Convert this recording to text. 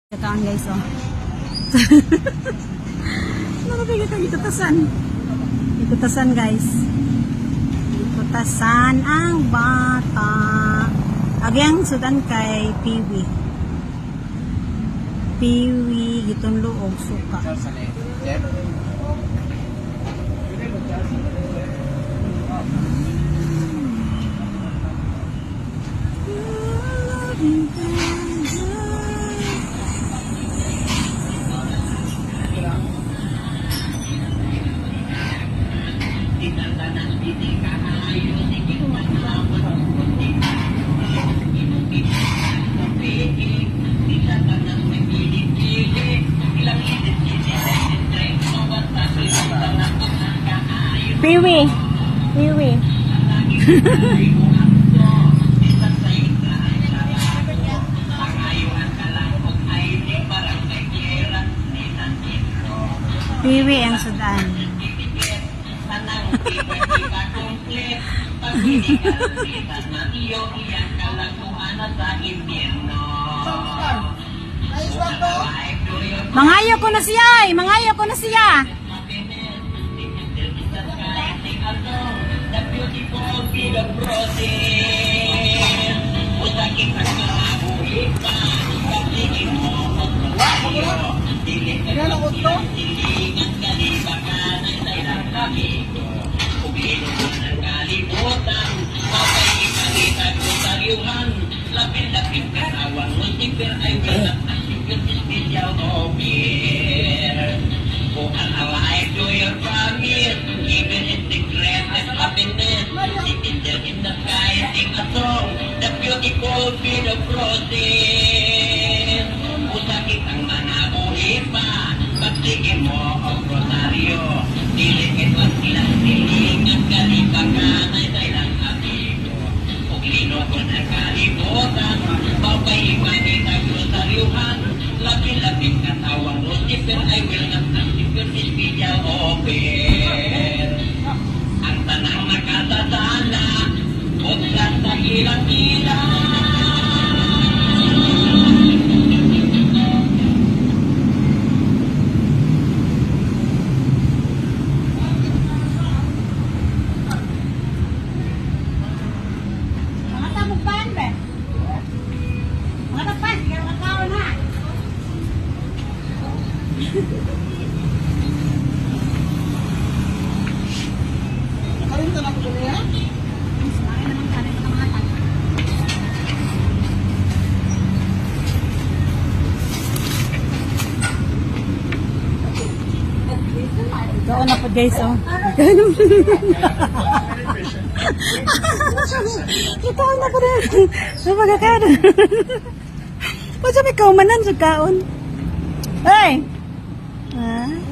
Kaon, guys, oh. Nakabigay ka gikutasan. Gikutasan, guys. Gikutasan ang bata. Agyang sudan kay Piwi. Piwi gitunlo og suka. Piwi. Piwi. Piwi ang sudan. Mangayo ko na siya ay. Mangayo ko na siya. Mga tamog pan be. Mga tapan, kaya makaon ha. Nakalimtan ako sa niya. Ay naman kanin ka mga tan. Ikaw na po, guys, oh. Ikaw na po rin. Sa pagkakaroon. Wala may kaumanan sa kaon. Hey! Ah?